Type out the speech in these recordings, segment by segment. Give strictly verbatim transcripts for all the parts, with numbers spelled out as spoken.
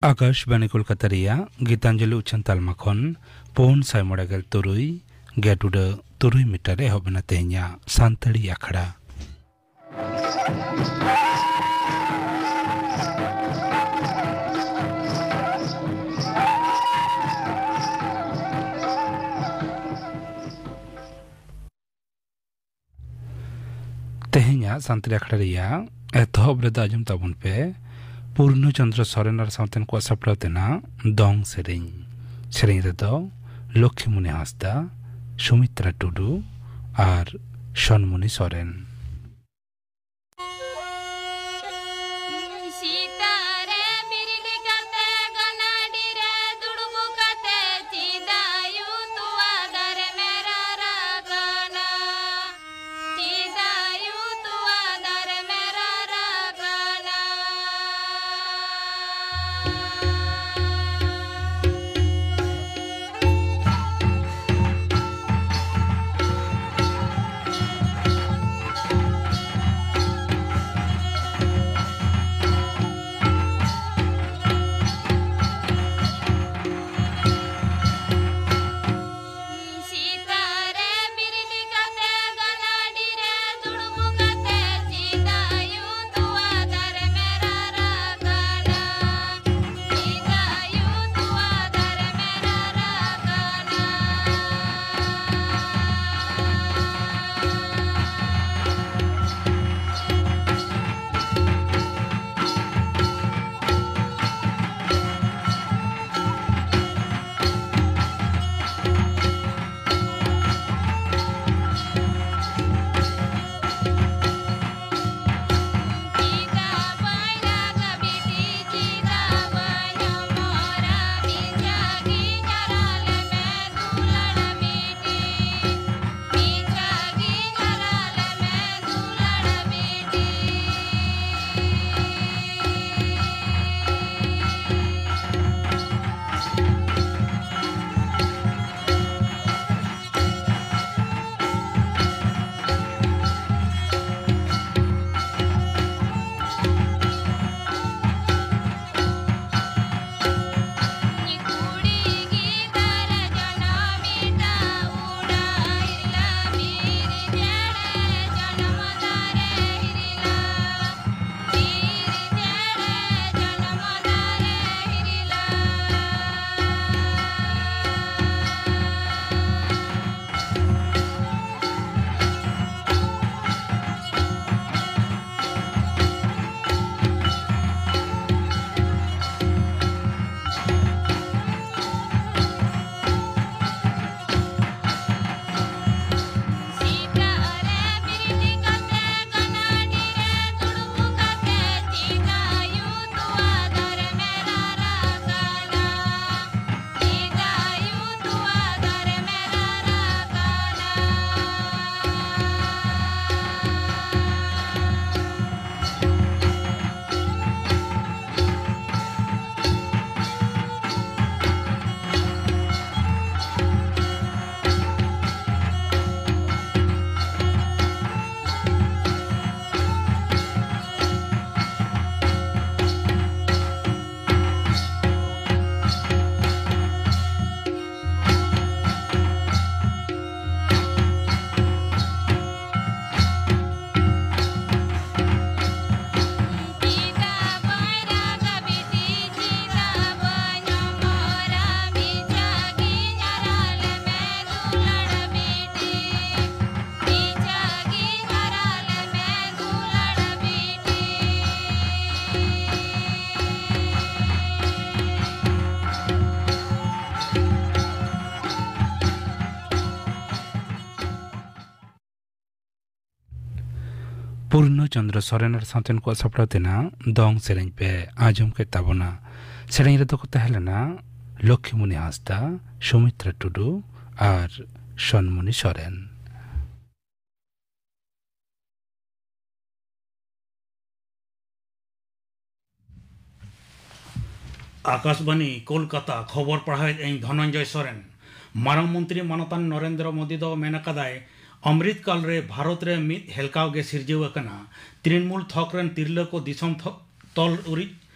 ᱟᱠᱟᱥᱵᱟᱬᱤ ᱠᱳᱞᱠᱟᱛᱟ ᱨᱮᱭᱟᱜ ᱜᱤᱛᱟᱧᱡᱚᱞᱤ ᱩᱪᱷᱟᱹᱱ ᱛᱟᱞᱢᱟ ᱠᱷᱚᱱ ᱯᱩᱱ ᱥᱟᱭ ᱢᱚᱬᱮ ᱜᱮᱞ ᱛᱩᱨᱩᱭ ᱜᱮᱴ ᱩᱰᱟᱹ ᱛᱩᱨᱩᱭ ᱢᱤᱴᱟᱨ ᱨᱮ ᱮᱦᱚᱵ ᱮᱱᱟ ᱛᱮᱦᱮᱧᱟᱜ ᱥᱟᱱᱛᱟᱲᱤ ᱟᱠᱷᱲᱟ᱾ ᱛᱮᱦᱮᱧᱟᱜ ᱥᱟᱱᱛᱟᱲᱤ ᱟᱠᱷᱲᱟ ᱨᱮᱭᱟᱜ ᱮᱛᱚᱦᱚᱵ ᱨᱮᱫᱚ ᱟᱸᱡᱚᱢ ᱛᱟᱵᱚᱱ ᱯᱮ ᱯᱩᱨᱱᱚ ᱪᱚᱱᱫᱨᱚ ᱥᱚᱨᱮᱱ ᱟᱨ ᱥᱟᱶᱛᱮᱱ ᱠᱚᱣᱟᱜ ᱥᱟᱯᱲᱟᱣ ᱛᱮᱱᱟᱜ ᱫᱚᱝ ᱥᱮᱨᱮᱧ᱾ ᱥᱮᱨᱮᱧ ᱨᱮᱫᱚ ᱞᱚᱠᱠᱷᱤᱢᱩᱱᱤ ᱦᱟᱸᱥᱫᱟ, ᱥᱩᱢᱤᱛᱨᱟ ᱴᱩᱰᱩ ᱟᱨ ᱥᱚᱱᱢᱩᱱᱤ ᱥᱚᱨᱮᱱ᱾ ᱥᱮᱛᱟᱜ ᱨᱮ ᱵᱮᱨᱮᱫ ᱠᱟᱛᱮ ᱜᱟᱱᱟᱰᱤ ᱨᱮ ᱫᱩᱲᱩᱵ ᱠᱟᱛᱮ ᱪᱮᱫᱟᱜ ᱟᱭᱳ ᱛᱚᱣᱟ ᱫᱟᱨᱮᱢ ᱨᱟᱨᱟ ᱠᱟᱱᱟ? ᱪᱮᱫᱟᱜ ᱟᱭᱳ ᱛᱚᱣᱟ ᱫᱟᱨᱮᱢ ᱨᱟᱨᱟ ᱠᱟᱱᱟ? ᱯᱩᱨᱱᱚ ᱪᱚᱱᱫᱨᱚ ᱥᱚᱨᱮᱱ ᱟᱨ ᱥᱟᱶᱛᱮᱱ ᱠᱚᱣᱟᱜ ᱥᱟᱯᱲᱟᱣ ᱛᱮᱱᱟᱜ ᱫᱚᱝ ᱥᱮᱨᱮᱧ ᱯᱮ ᱟᱸᱡᱚᱢ ᱠᱮᱫ ᱛᱟᱵᱚᱱᱟ᱾ ᱥᱮᱨᱮᱧ ᱨᱮᱫᱚ ᱠᱚ ᱛᱟᱦᱮᱸ ᱞᱮᱱᱟ ᱞᱚᱠᱠᱷᱤᱢᱩᱱᱤ ᱦᱟᱸᱥᱫᱟ, ᱥᱩᱢᱤᱛᱨᱟ ᱴᱩᱰᱩ ᱟᱨ ᱥᱚᱱᱢᱩᱱᱤ ᱥᱚᱨᱮᱱ᱾ ᱟᱠᱟᱥᱵᱟᱱᱤ, ᱠᱳᱞᱠᱟᱛᱟ, ᱠᱷᱚᱵᱚᱨ ᱯᱟᱲᱦᱟᱣᱮᱫ ᱟᱹᱧ ᱫᱷᱚᱱᱚᱱᱡᱚᱭ ᱥᱚᱨᱮᱱ᱾ ᱢᱟᱨᱟᱝ ᱢᱚᱱᱛᱨᱤ ᱢᱟᱱᱚᱛᱟᱱ ᱱᱚᱨᱮᱱᱫᱨᱚ ᱢᱳᱫᱤ ᱫᱚ ᱢᱮᱱ ᱟᱠᱟᱫᱟᱭ, ᱚᱢᱨᱤᱛ ᱠᱟᱞ ᱨᱮ ᱵᱷᱟᱨᱚᱛ ᱨᱮ ᱢᱤᱫ ᱦᱮᱞᱠᱟᱣ ᱜᱮ ᱥᱤᱨᱡᱟᱹᱣ ᱟᱠᱟᱱᱟ᱾ ᱛᱨᱤᱱᱢᱩᱞ ᱛᱷᱚᱠ ᱨᱮᱱ ᱛᱤᱨᱞᱟᱹ ᱠᱚ ᱫᱤᱥᱚᱢ ᱛᱷᱚ-, ᱛᱚᱞ ᱩᱨᱤᱡ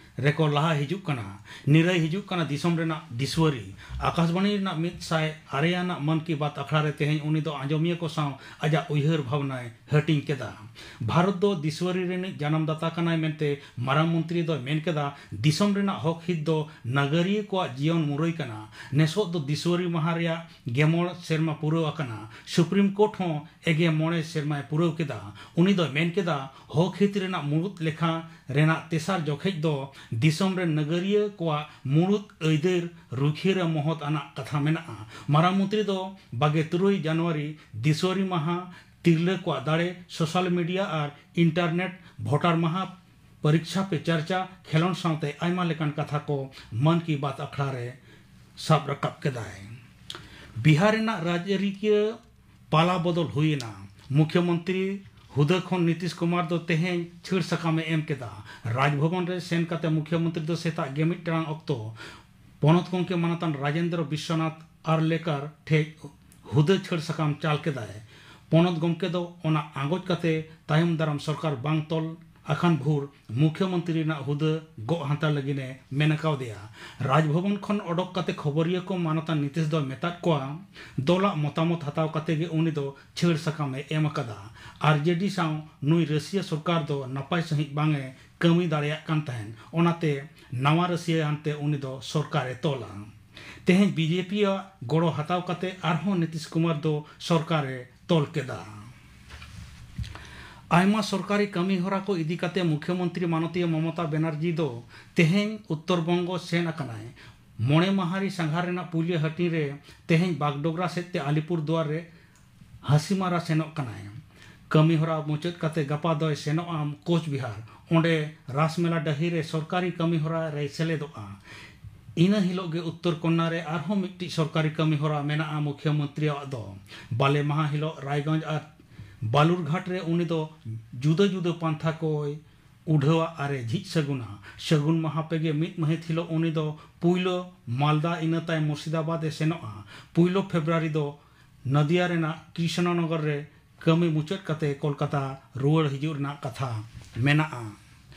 ᱨᱮᱠᱚ ᱞᱟᱦᱟ ᱦᱤᱡᱩᱜ ᱠᱟᱱᱟ᱾ ᱱᱤᱨᱟᱹᱭ ᱦᱤᱡᱩᱜ ᱠᱟᱱᱟ ᱫᱤᱥᱚᱢ ᱨᱮᱱᱟᱜ ᱫᱤᱥᱣᱟᱹᱨᱤ᱾ ᱟᱠᱟᱥᱵᱟᱱᱤ ᱨᱮᱱᱟᱜ ᱢᱤᱫ ᱥᱟᱭ ᱟᱨᱮ ᱟᱱᱟᱜ ᱢᱚᱱ ᱠᱤ ᱵᱟᱛ ᱟᱠᱷᱲᱟ ᱨᱮ ᱛᱮᱦᱮᱧ ᱩᱱᱤ ᱫᱚ ᱟᱸᱡᱚᱢᱤᱭᱟᱹ ᱠᱚ ᱥᱟᱶ ᱟᱡᱟᱜ ᱩᱭᱦᱟᱹᱨ ᱵᱷᱟᱵᱽᱱᱟᱭ ᱦᱟᱹᱴᱤᱧ ᱠᱮᱫᱟ᱾ ᱵᱷᱟᱨᱚᱛ ᱫᱚ ᱫᱤᱥᱣᱟᱹᱨᱤ ᱨᱤᱱᱤᱡ ᱡᱟᱱᱟᱢ ᱫᱟᱛᱟ ᱠᱟᱱᱟᱭ ᱢᱮᱱᱛᱮ ᱢᱟᱨᱟᱝ ᱢᱚᱱᱛᱨᱤ ᱫᱚᱭ ᱢᱮᱱ ᱠᱮᱫᱟ, ᱫᱤᱥᱚᱢ ᱨᱮᱱᱟᱜ ᱦᱚᱠ ᱦᱤᱛ ᱫᱚ ᱱᱟᱜᱟᱨᱤᱭᱟᱹ ᱠᱚᱣᱟᱜ ᱡᱤᱭᱚᱱ ᱢᱩᱨᱟᱹᱭ ᱠᱟᱱᱟ᱾ ᱱᱮᱥᱚᱜ ᱫᱚ ᱫᱤᱥᱣᱟᱹᱨᱤ ᱢᱟᱦᱟ ᱨᱮᱭᱟᱜ ᱜᱮ ᱢᱚᱬ ᱥᱮᱨᱢᱟ ᱯᱩᱨᱟᱹᱣ ᱟᱠᱟᱱᱟ᱾ ᱥᱩᱯᱨᱤᱢ ᱠᱳᱨᱴ ᱦᱚᱸ ᱮᱜᱮ ᱢᱚᱬᱮ ᱥᱮᱨᱢᱟᱭ ᱯᱩᱨᱟᱹᱣ ᱠᱮᱫᱟ᱾ ᱩᱱᱤ ᱫᱚᱭ ᱢᱮᱱ ᱠᱮᱫᱟ, ᱦᱚᱠ ᱦᱤᱛ ᱨᱮᱱᱟᱜ ᱢᱩᱲᱩᱫ ᱞᱮᱠᱷᱟ ᱨᱮᱱᱟᱜ ᱛᱮᱥᱟᱨ ᱡᱚᱠᱷᱮᱡ ᱫᱚ ᱫᱤᱥᱚᱢ ᱨᱮᱱ ᱱᱟᱜᱟᱨᱤᱭᱟᱹ ᱠᱚᱣᱟᱜ ᱢᱩᱲᱩᱫ ᱟᱹᱭᱫᱟᱹᱨ ᱨᱩᱠᱷᱤᱭᱟᱹ ᱨᱮ ᱢᱚᱦᱚᱛ ᱟᱱᱟᱜ ᱠᱟᱛᱷᱟ ᱢᱮᱱᱟᱜᱼᱟ᱾ ᱢᱟᱨᱟᱝ ᱢᱚᱱᱛᱨᱤ ᱫᱚ ᱵᱟᱜᱮ ᱛᱩᱨᱩᱭ ᱡᱟᱱᱩᱣᱟᱨᱤ ᱫᱤᱥᱣᱟᱹᱨᱤ ᱢᱟᱦᱟ, ᱛᱤᱨᱞᱟᱹ ᱠᱚᱣᱟᱜ ᱫᱟᱲᱮ, ᱥᱳᱥᱟᱞ ᱢᱤᱰᱤᱭᱟ ᱟᱨ ᱤᱱᱴᱟᱨᱱᱮᱴ, ᱵᱷᱳᱴᱟᱨ ᱢᱟᱦᱟ, ᱯᱚᱨᱤᱠᱪᱷᱟ ᱯᱮ ᱪᱟᱨᱪᱟ, ᱠᱷᱮᱞᱳᱸᱰ ᱥᱟᱶᱛᱮ ᱟᱭᱢᱟ ᱞᱮᱠᱟᱱ ᱠᱟᱛᱷᱟ ᱠᱚ ᱢᱚᱱ ᱠᱤ ᱵᱟᱛ ᱟᱠᱷᱲᱟ ᱨᱮ ᱥᱟᱵ ᱨᱟᱠᱟᱵ ᱠᱮᱫᱟᱭ᱾ ᱵᱤᱦᱟᱨ ᱨᱮᱱᱟᱜ ᱨᱟᱡᱽᱟᱹᱨᱤᱠᱤᱭᱟᱹ ᱯᱟᱞᱟ ᱵᱚᱫᱚᱞ ᱦᱩᱭ ᱮᱱᱟ᱾ ᱢᱩᱠᱷᱭᱚᱢᱚᱱᱛᱨᱤ ᱦᱩᱫᱟᱹ ᱠᱷᱚᱱ ᱱᱤᱛᱤᱥ ᱠᱩᱢᱟᱨ ᱫᱚ ᱛᱮᱦᱮᱧ ᱪᱷᱟᱹᱲ ᱥᱟᱠᱟᱢ ᱮ ᱮᱢ ᱠᱮᱫᱟ᱾ ᱨᱟᱡᱽᱵᱷᱚᱵᱚᱱ ᱨᱮ ᱥᱮᱱ ᱠᱟᱛᱮ ᱢᱩᱠᱷᱭᱚᱢᱚᱱᱛᱨᱤ ᱫᱚ ᱥᱮᱛᱟᱜ ᱜᱮ ᱢᱤᱫ ᱴᱟᱲᱟᱝ ᱚᱠᱛᱚ ᱯᱚᱱᱚᱛ ᱜᱚᱢᱠᱮ ᱢᱟᱱᱚᱛᱟᱱ ᱨᱟᱡᱮᱱᱫᱨᱚ ᱵᱤᱥᱥᱚᱱᱟᱛᱷ ᱟᱨᱞᱮᱠᱟᱨ ᱴᱷᱮᱡ ᱦᱩᱫᱟᱹ ᱪᱷᱟᱹᱲ ᱥᱟᱠᱟᱢ ᱪᱟᱞ ᱠᱮᱫᱟᱭ᱾ ᱯᱚᱱᱚᱛ ᱜᱚᱢᱠᱮ ᱫᱚ ᱚᱱᱟ ᱟᱸᱜᱚᱪ ᱠᱟᱛᱮ ᱛᱟᱭᱚᱢ ᱫᱟᱨᱟᱢ ᱥᱚᱨᱠᱟᱨ ᱵᱟᱝ ᱛᱚᱞ ᱟᱠᱷᱟᱱ ᱵᱷᱳᱨ ᱢᱩᱠᱷᱭᱚᱢᱚᱱᱛᱨᱤ ᱨᱮᱱᱟᱜ ᱦᱩᱫᱟᱹ ᱜᱚᱜ ᱦᱟᱛᱟᱲ ᱞᱟᱹᱜᱤᱫ ᱮ ᱢᱮᱱ ᱠᱟᱣᱫᱮᱭᱟ᱾ ᱨᱟᱡᱽᱵᱷᱚᱵᱚᱱ ᱠᱷᱚᱱ ᱚᱰᱚᱠ ᱠᱟᱛᱮ ᱠᱷᱚᱵᱚᱨᱤᱭᱟᱹ ᱠᱚ ᱢᱟᱱᱚᱛᱟᱱ ᱱᱤᱛᱤᱥ ᱫᱚᱭ ᱢᱮᱛᱟᱫ ᱠᱚᱣᱟ, ᱫᱚᱞᱟᱜ ᱢᱚᱛᱟᱢᱚᱛ ᱦᱟᱛᱟᱣ ᱠᱟᱛᱮ ᱜᱮ ᱩᱱᱤ ᱫᱚ ᱪᱷᱟᱹᱲ ᱥᱟᱠᱟᱢ ᱮ ᱮᱢ ᱟᱠᱟᱫᱟ᱾ ᱟᱨ ᱡᱮ ᱰᱤ ᱥᱟᱶ ᱱᱩᱭ ᱨᱟᱹᱥᱤᱭᱟᱹ ᱥᱚᱨᱠᱟᱨ ᱫᱚ ᱱᱟᱯᱟᱭ ᱥᱟᱺᱦᱤᱡ ᱵᱟᱝ ᱮ ᱠᱟᱹᱢᱤ ᱫᱟᱲᱮᱭᱟᱜ ᱠᱟᱱ ᱛᱟᱦᱮᱸᱱ, ᱚᱱᱟᱛᱮ ᱱᱟᱣᱟ ᱨᱟᱹᱥᱤᱭᱟᱹ ᱟᱱᱛᱮ ᱩᱱᱤ ᱫᱚ ᱥᱚᱨᱠᱟᱨ ᱮ ᱛᱚᱞᱟ᱾ ᱛᱮᱦᱮᱧ ᱵᱤ ᱡᱮ ᱯᱤ ᱟᱜ ᱜᱚᱲᱚ ᱦᱟᱛᱟᱣ ᱠᱟᱛᱮ ᱟᱨᱦᱚᱸ ᱱᱤᱛᱤᱥ ᱠᱩᱢᱟᱨ ᱫᱚ ᱥᱚᱨᱠᱟᱨ ᱮ ᱛᱚᱞ ᱠᱮᱫᱟ᱾ ᱟᱭᱢᱟ ᱥᱚᱨᱠᱟᱨᱤ ᱠᱟᱹᱢᱤ ᱦᱚᱨᱟ ᱠᱚ ᱤᱫᱤ ᱠᱟᱛᱮ ᱢᱩᱠᱷᱭᱚᱢᱚᱱᱛᱨᱤ ᱢᱟᱱᱚᱛᱤᱭᱟᱹ ᱢᱚᱢᱚᱛᱟ ᱵᱮᱱᱟᱨᱡᱤ ᱫᱚ ᱛᱮᱦᱮᱧ ᱩᱛᱛᱚᱨ ᱵᱚᱝᱜᱚ ᱥᱮᱱ ᱟᱠᱟᱱᱟᱭ᱾ ᱢᱚᱬᱮ ᱢᱟᱦᱟᱨᱤ ᱥᱟᱸᱜᱷᱟᱨ ᱨᱮᱱᱟᱜ ᱯᱩᱭᱞᱩ ᱦᱟᱹᱴᱤᱧ ᱨᱮ ᱛᱮᱦᱮᱧ ᱵᱟᱜᱰᱳᱜᱽᱨᱟ ᱥᱮᱫ ᱛᱮ ᱟᱞᱤᱯᱩᱨ ᱫᱩᱣᱟᱨ ᱨᱮ ᱦᱟᱥᱤᱢᱟᱨᱟ ᱥᱮᱱᱚᱜ ᱠᱟᱱᱟᱭ᱾ ᱠᱟᱹᱢᱤᱦᱚᱨᱟ ᱢᱩᱪᱟᱹᱫ ᱠᱟᱛᱮ ᱜᱟᱯᱟ ᱫᱚᱭ ᱥᱮᱱᱚᱜᱼᱟ ᱠᱳᱪᱵᱤᱦᱟᱨ᱾ ᱚᱸᱰᱮ ᱨᱟᱥᱢᱮᱞᱟ ᱰᱟᱹᱦᱤ ᱨᱮ ᱥᱚᱨᱠᱟᱨᱤ ᱠᱟᱹᱢᱤᱦᱚᱨᱟ ᱨᱮᱭ ᱥᱮᱞᱮᱫᱚᱜᱼᱟ᱾ ᱤᱱᱟᱹ ᱦᱤᱞᱳᱜ ᱜᱮ ᱩᱛᱛᱚᱨ ᱠᱚᱱᱱᱟ ᱨᱮ ᱟᱨᱦᱚᱸ ᱢᱤᱫᱴᱤᱡ ᱥᱚᱨᱠᱟᱨᱤ ᱠᱟᱹᱢᱤᱦᱚᱨᱟ ᱢᱮᱱᱟᱜᱼᱟ ᱢᱩᱠᱷᱤᱭᱟᱹ ᱢᱚᱱᱛᱨᱤᱭᱟᱜ ᱫᱚ᱾ ᱵᱟᱞᱮ ᱢᱟᱦᱟ ᱦᱤᱞᱳᱜ ᱨᱟᱭᱜᱚᱸᱡᱽ ᱟᱨ ᱵᱟᱞᱩᱨᱜᱷᱟᱴ ᱨᱮ ᱩᱱᱤ ᱫᱚ ᱡᱩᱫᱟᱹ ᱡᱩᱫᱟᱹ ᱯᱟᱱᱛᱷᱟ ᱠᱚᱭ ᱩᱰᱷᱟᱹᱣᱟ ᱟᱨᱮ ᱡᱷᱤᱡ ᱥᱟᱹᱜᱩᱱᱟ᱾ ᱥᱟᱹᱜᱩᱱ ᱢᱟᱦᱟ ᱯᱮᱜᱮ ᱢᱤᱫ ᱢᱟᱹᱦᱤᱛ ᱦᱤᱞᱳᱜ ᱩᱱᱤ ᱫᱚ ᱯᱩᱭᱞᱳ ᱢᱟᱞᱫᱟ, ᱤᱱᱟᱹ ᱛᱟᱭᱚᱢ ᱢᱩᱨᱥᱤᱫᱟᱵᱟᱫᱽ ᱮ ᱥᱮᱱᱚᱜᱼᱟ᱾ ᱯᱩᱭᱞᱳ ᱯᱷᱮᱵᱽᱨᱩᱣᱟᱨᱤ ᱫᱚ ᱱᱚᱫᱤᱭᱟ ᱨᱮᱱᱟᱜ ᱠᱨᱤᱥᱱᱚᱱᱚᱜᱚᱨ ᱨᱮ ᱠᱟᱹᱢᱤ ᱢᱩᱪᱟᱹᱫ ᱠᱟᱛᱮ ᱠᱳᱞᱠᱟᱛᱟ ᱨᱩᱣᱟᱹᱲ ᱦᱤᱡᱩᱜ ᱨᱮᱱᱟᱜ ᱠᱟᱛᱷᱟ ᱢᱮᱱᱟᱜᱼᱟ᱾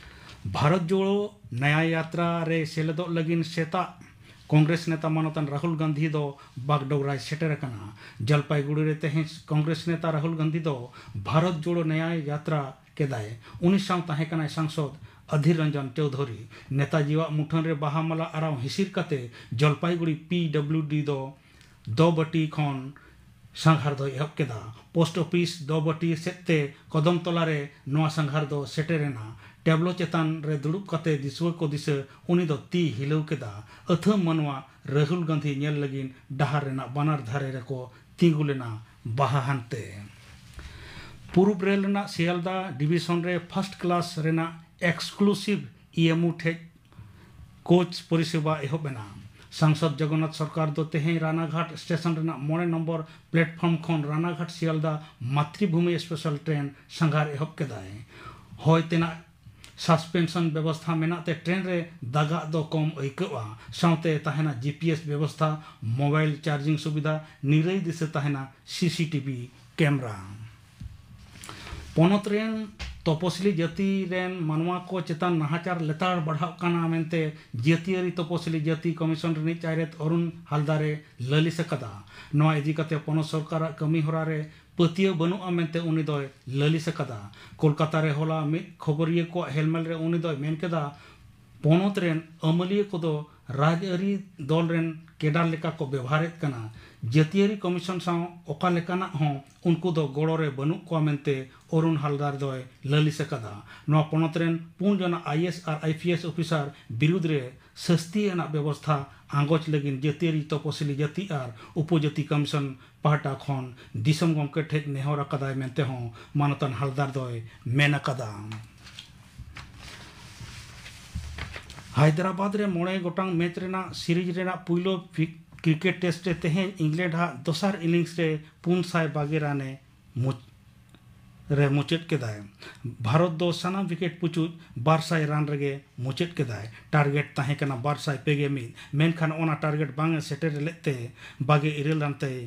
ᱵᱷᱟᱨᱚᱛ ᱡᱳᱲᱳ ᱱᱟᱭᱟ ᱭᱟᱛᱨᱟ ᱨᱮ ᱥᱮᱞᱮᱫᱚᱜ ᱞᱟᱹᱜᱤᱫ ᱥᱮᱛᱟᱜ ᱠᱚᱝᱜᱨᱮᱥ ᱱᱮᱛᱟ ᱢᱟᱱᱚᱛᱟᱱ ᱨᱟᱦᱩᱞ ᱜᱟᱱᱫᱷᱤ ᱫᱚ ᱵᱟᱜᱰᱳᱜᱽᱨᱟᱭ ᱥᱮᱴᱮᱨ ᱟᱠᱟᱱᱟ᱾ ᱡᱚᱞᱯᱟᱭᱜᱩᱲᱤ ᱨᱮ ᱛᱮᱦᱮᱧ ᱠᱚᱝᱜᱨᱮᱥ ᱱᱮᱛᱟ ᱨᱟᱦᱩᱞ ᱜᱟᱱᱫᱷᱤ ᱫᱚ ᱵᱷᱟᱨᱚᱛ ᱡᱳᱲᱳ ᱱᱟᱭᱟ ᱭᱟᱛᱨᱟ ᱠᱮᱫᱟᱭ᱾ ᱩᱱᱤ ᱥᱟᱶ ᱛᱟᱦᱮᱸ ᱠᱟᱱᱟᱭ ᱥᱟᱝᱥᱚᱫᱽ ᱚᱫᱷᱤᱨ ᱨᱚᱧᱡᱚᱱ ᱪᱳᱣᱫᱷᱚᱨᱤ᱾ ᱱᱮᱛᱟᱡᱤᱣᱟᱜ ᱢᱩᱴᱷᱟᱹᱱ ᱨᱮ ᱵᱟᱦᱟ ᱢᱟᱞᱟ ᱟᱨᱟᱣ ᱦᱤᱥᱤᱨ ᱠᱟᱛᱮ ᱡᱚᱞᱯᱟᱭᱜᱩᱲᱤ ᱯᱤ ᱰᱟᱵᱽᱞᱤᱭᱩ ᱰᱤ ᱫᱚ ᱫᱚᱵᱟᱹᱴᱤ ᱠᱷᱚᱱ ᱥᱟᱸᱜᱷᱟᱨ ᱫᱚᱭ ᱮᱦᱚᱵ ᱠᱮᱫᱟ᱾ ᱯᱳᱥᱴ ᱚᱯᱷᱤᱥ ᱫᱚᱵᱟᱹᱴᱤ ᱥᱮᱫ ᱛᱮ ᱠᱚᱫᱚᱢ ᱛᱚᱞᱟ ᱨᱮ ᱱᱚᱣᱟ ᱥᱟᱸᱜᱷᱟᱨ ᱫᱚ ᱥᱮᱴᱮᱨ ᱮᱱᱟ᱾ ᱴᱮᱵᱞᱳ ᱪᱮᱛᱟᱱ ᱨᱮ ᱫᱩᱲᱩᱵ ᱠᱟᱛᱮ ᱫᱤᱥᱩᱣᱟᱹ ᱠᱚ ᱫᱤᱥᱟᱹ ᱩᱱᱤ ᱫᱚ ᱛᱤ ᱦᱤᱞᱟᱹᱣ ᱠᱮᱫᱟ᱾ ᱟᱹᱛᱷᱟᱹᱢ ᱢᱟᱱᱣᱟ ᱨᱟᱦᱩᱞ ᱜᱟᱱᱫᱷᱤ ᱧᱮᱞ ᱞᱟᱹᱜᱤᱫ ᱰᱟᱦᱟᱨ ᱨᱮᱱᱟᱜ ᱵᱟᱱᱟᱨ ᱫᱷᱟᱨᱮ ᱨᱮᱠᱚ ᱛᱤᱸᱜᱩ ᱞᱮᱱᱟ ᱵᱟᱦᱟ ᱦᱟᱱᱛᱮ᱾ ᱯᱩᱨᱩᱵ ᱨᱮᱞ ᱨᱮᱱᱟᱜ ᱥᱤᱭᱟᱞᱫᱟ ᱰᱤᱵᱤᱥᱚᱱ ᱨᱮ ᱯᱷᱟᱥᱴ ᱠᱞᱟᱥ ᱨᱮᱱᱟᱜ ᱮᱠᱥᱠᱞᱩᱥᱤᱵᱷ ᱤᱭᱟᱹᱢᱩ ᱴᱷᱮᱡ ᱠᱳᱪ ᱯᱚᱨᱤᱥᱮᱵᱟ ᱮᱦᱚᱵ ᱮᱱᱟ᱾ ᱥᱟᱝᱥᱚᱫᱽ ᱡᱚᱜᱚᱱᱱᱟᱛᱷ ᱥᱚᱨᱠᱟᱨ ᱫᱚ ᱛᱮᱦᱮᱧ ᱨᱟᱱᱟᱜᱷᱟᱴ ᱥᱴᱮᱥᱚᱱ ᱨᱮᱱᱟᱜ ᱢᱚᱬᱮ ᱱᱚᱢᱵᱚᱨ ᱯᱞᱮᱴᱯᱷᱚᱨᱢ ᱠᱷᱚᱱ ᱨᱟᱱᱟᱜᱷᱟᱴ ᱥᱤᱭᱟᱞᱫᱟ ᱢᱟᱛᱨᱤᱵᱷᱩᱢᱤ ᱥᱯᱮᱥᱟᱞ ᱴᱨᱮᱱ ᱥᱟᱸᱜᱷᱟᱨ ᱮᱦᱚᱵ ᱠᱮᱫᱟᱭ᱾ ᱦᱚᱭ ᱛᱮᱱᱟᱜ ᱥᱟᱥᱯᱮᱱᱥᱚᱱ ᱵᱮᱵᱚᱥᱛᱷᱟ ᱢᱮᱱᱟᱜ ᱛᱮ ᱴᱨᱮᱱ ᱨᱮ ᱫᱟᱜᱟᱜ ᱫᱚ ᱠᱚᱢ ᱟᱹᱭᱠᱟᱹᱜᱼᱟ᱾ ᱥᱟᱶᱛᱮ ᱛᱟᱦᱮᱱᱟ ᱡᱤ ᱯᱤ ᱮᱥ ᱵᱮᱵᱚᱥᱛᱷᱟ, ᱢᱳᱵᱟᱭᱤᱞ ᱪᱟᱨᱡᱤᱝ ᱥᱩᱵᱤᱫᱷᱟ, ᱱᱤᱨᱟᱹᱭ ᱫᱤᱥᱟᱹ ᱛᱟᱦᱮᱱᱟ ᱥᱤ ᱥᱤ ᱴᱤ ᱵᱷᱤ ᱠᱮᱢᱨᱟ᱾ ᱯᱚᱱᱚᱛ ᱨᱮᱱ ᱛᱚᱯᱚᱥᱤᱞᱤ ᱡᱟᱹᱛᱤ ᱨᱮᱱ ᱢᱟᱱᱣᱟ ᱠᱚ ᱪᱮᱛᱟᱱ ᱱᱟᱦᱟᱪᱟᱨ ᱞᱮᱛᱟᱲ ᱵᱟᱲᱦᱟᱜ ᱠᱟᱱᱟ ᱢᱮᱱᱛᱮ ᱡᱟᱹᱛᱤᱭᱟᱹᱨᱤ ᱛᱚᱯᱚᱥᱤᱞᱤ ᱡᱟᱹᱛᱤ ᱠᱚᱢᱤᱥᱚᱱ ᱨᱤᱱᱤᱡ ᱪᱟᱭᱨᱮᱛ ᱚᱨᱩᱱ ᱦᱟᱞᱫᱟᱨᱮ ᱞᱟᱹᱞᱤᱥ ᱟᱠᱟᱫᱟ᱾ ᱱᱚᱣᱟ ᱤᱫᱤ ᱠᱟᱛᱮ ᱯᱚᱱᱚᱛ ᱥᱚᱨᱠᱟᱨᱟᱜ ᱠᱟᱹᱢᱤ ᱦᱚᱨᱟ ᱨᱮ ᱯᱟᱹᱛᱭᱟᱹᱣ ᱵᱟᱹᱱᱩᱜᱼᱟ ᱢᱮᱱᱛᱮ ᱩᱱᱤ ᱫᱚᱭ ᱞᱟᱹᱞᱤᱥ ᱟᱠᱟᱫᱟ᱾ ᱠᱳᱞᱠᱟᱛᱟ ᱨᱮ ᱦᱚᱞᱟ ᱢᱤᱫ ᱠᱷᱚᱵᱚᱨᱤᱭᱟᱹ ᱠᱚᱣᱟᱜ ᱦᱮᱞᱢᱮᱞ ᱨᱮ ᱩᱱᱤ ᱫᱚᱭ ᱢᱮᱱ ᱠᱮᱫᱟ, ᱯᱚᱱᱚᱛ ᱨᱮᱱ ᱟᱹᱢᱟᱹᱞᱤᱭᱟᱹ ᱠᱚᱫᱚ ᱨᱟᱡᱽᱟᱹᱨᱤ ᱫᱚᱞ ᱨᱮᱱ ᱠᱮᱰᱟᱨ ᱞᱮᱠᱟ ᱠᱚ ᱵᱮᱵᱷᱟᱨᱮᱫ ᱠᱟᱱᱟ᱾ ᱡᱟᱹᱛᱤᱭᱟᱹᱨᱤ ᱠᱚᱢᱤᱥᱚᱱ ᱥᱟᱶ ᱚᱠᱟ ᱞᱮᱠᱟᱱᱟᱜ ᱦᱚᱸ ᱩᱱᱠᱩ ᱫᱚ ᱜᱚᱲᱚ ᱨᱮ ᱵᱟᱹᱱᱩᱜ ᱠᱚᱣᱟ ᱢᱮᱱᱛᱮ ᱚᱨᱩᱱ ᱦᱟᱞᱫᱟᱨ ᱫᱚᱭ ᱞᱟᱹᱞᱤᱥ ᱟᱠᱟᱫᱟ᱾ ᱱᱚᱣᱟ ᱯᱚᱱᱚᱛ ᱨᱮᱱ ᱯᱩᱱ ᱡᱚᱱᱟ ᱟᱭ ᱮ ᱮᱥ ᱟᱨ ᱟᱭ ᱯᱤ ᱮᱥ ᱚᱯᱷᱤᱥᱟᱨ ᱵᱤᱨᱩᱫᱽ ᱨᱮ ᱥᱟᱹᱥᱛᱤ ᱟᱱᱟᱜ ᱵᱮᱵᱚᱥᱛᱷᱟ ᱟᱸᱜᱚᱪ ᱞᱟᱹᱜᱤᱫ ᱡᱟᱹᱛᱤᱭᱟᱹᱨᱤ ᱛᱚᱯᱚᱥᱤᱞᱤ ᱡᱟᱹᱛᱤ ᱟᱨ ᱩᱯᱚᱡᱟᱹᱛᱤ ᱠᱚᱢᱤᱥᱚᱱ ᱯᱟᱦᱴᱟ ᱠᱷᱚᱱ ᱫᱤᱥᱚᱢ ᱜᱚᱢᱠᱮ ᱴᱷᱮᱱ ᱱᱮᱦᱚᱨ ᱟᱠᱟᱫᱟᱭ ᱢᱮᱱᱛᱮ ᱦᱚᱸ ᱢᱟᱱᱚᱛᱟᱱ ᱦᱟᱞᱫᱟᱨ ᱫᱚᱭ ᱢᱮᱱ ᱟᱠᱟᱫᱟ᱾ ᱦᱟᱭᱫᱨᱟᱵᱟᱫᱽ ᱨᱮ ᱢᱚᱬᱮ ᱜᱚᱴᱟᱝ ᱢᱮᱪ ᱨᱮᱱᱟᱜ ᱥᱤᱨᱤᱡᱽ ᱨᱮᱱᱟᱜ ᱯᱩᱭᱞᱩ ᱯᱷᱤ-, ᱠᱨᱤᱠᱮᱴ ᱴᱮᱥᱴ ᱨᱮ ᱛᱮᱦᱮᱧ ᱤᱝᱞᱮᱱᱰ ᱟᱜ ᱫᱚᱥᱟᱨ ᱤᱱᱤᱝᱥ ᱨᱮ ᱯᱩᱱ ᱥᱟᱭ ᱵᱟᱜᱮ ᱨᱟᱱ ᱮ ᱢᱩᱪ-, ᱨᱮ ᱢᱩᱪᱟᱹᱫ ᱠᱮᱫᱟᱭ᱾ ᱵᱷᱟᱨᱚᱛ ᱫᱚ ᱥᱟᱱᱟᱢ ᱣᱤᱠᱮᱴ ᱯᱩᱪᱩᱡ ᱵᱟᱨ ᱥᱟᱭ ᱨᱟᱱ ᱨᱮᱜᱮ ᱢᱩᱪᱟᱹᱫ ᱠᱮᱫᱟᱭ᱾ ᱴᱟᱨᱜᱮᱴ ᱛᱟᱦᱮᱸ ᱠᱟᱱᱟ ᱵᱟᱨ ᱥᱟᱭ ᱯᱮ ᱜᱮ ᱢᱤᱫ, ᱢᱮᱱᱠᱷᱟᱱ ᱚᱱᱟ ᱴᱟᱨᱜᱮᱴ ᱵᱟᱝ ᱮ ᱥᱮᱴᱮᱨ ᱞᱮᱫ ᱛᱮ ᱵᱟᱜᱮ ᱤᱨᱟᱹᱞ ᱨᱟᱱ ᱛᱮᱭ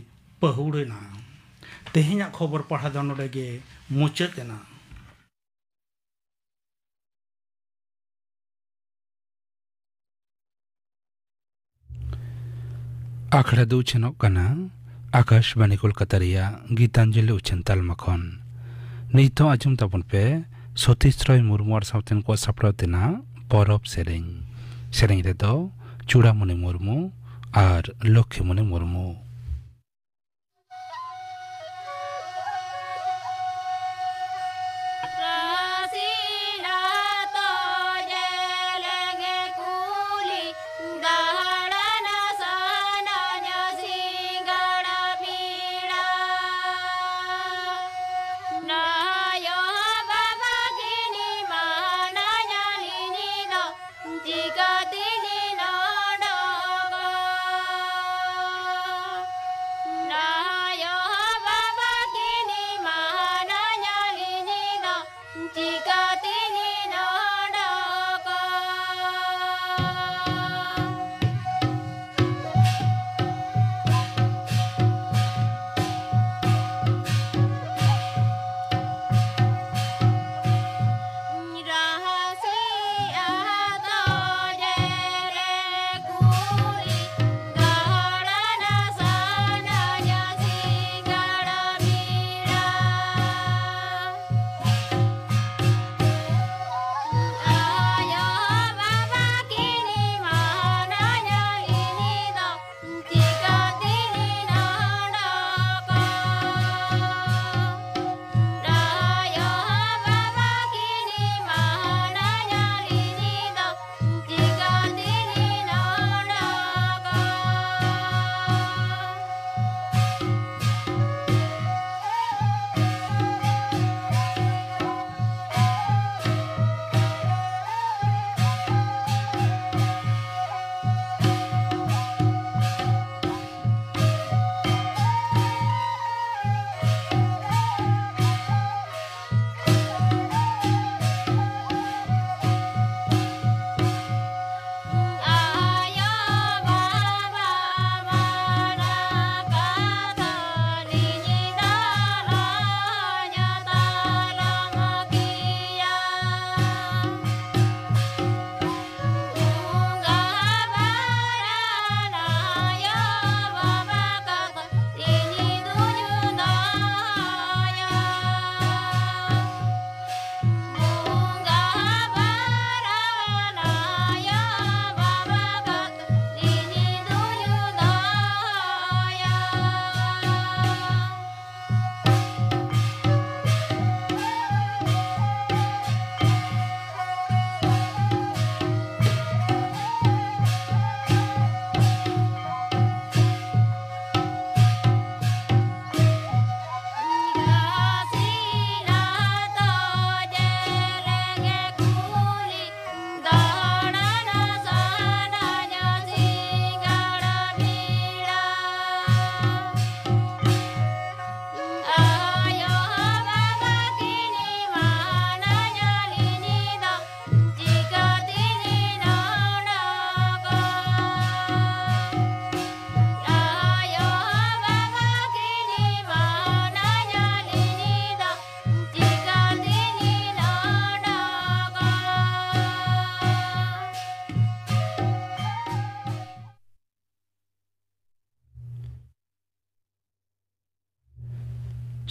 ᱯᱟᱹᱦᱩᱲ ᱮᱱᱟ᱾ ᱛᱮᱦᱮᱧᱟᱜ ᱠᱷᱚᱵᱚᱨ ᱯᱟᱲᱦᱟᱣ ᱫᱚ ᱱᱚᱰᱮ ᱜᱮ ᱢᱩᱪᱟᱹᱫ ᱮᱱᱟ᱾ ᱟᱠᱷᱲᱟ ᱫᱚ ᱩᱪᱷᱟᱹᱱᱚᱜ ᱠᱟᱱᱟ ᱟᱠᱟᱥᱵᱟᱱᱤ ᱠᱳᱞᱠᱟᱛᱟ ᱨᱮᱭᱟᱜ ᱜᱤᱛᱟᱧᱡᱚᱞᱤ ᱩᱪᱷᱟᱹᱱ ᱛᱟᱞᱢᱟ ᱠᱷᱚᱱ᱾ ᱱᱤᱛ ᱦᱚᱸ ᱟᱸᱡᱚᱢ ᱛᱟᱵᱚᱱ ᱯᱮ ᱥᱚᱛᱤᱥ ᱨᱚᱭ ᱢᱩᱨᱢᱩ ᱟᱨ ᱥᱟᱶᱛᱮᱱ ᱠᱚᱣᱟᱜ ᱥᱟᱯᱲᱟᱣ ᱛᱮᱱᱟᱜ ᱯᱚᱨᱚᱵᱽ ᱥᱮᱨᱮᱧ᱾ ᱥᱮᱨᱮᱧ ᱨᱮᱫᱚ ᱪᱩᱲᱟᱢᱩᱱᱤ ᱢᱩᱨᱢᱩ ᱟᱨ ᱞᱚᱠᱠᱷᱤᱢᱩᱱᱤ ᱢᱩᱨᱢᱩ᱾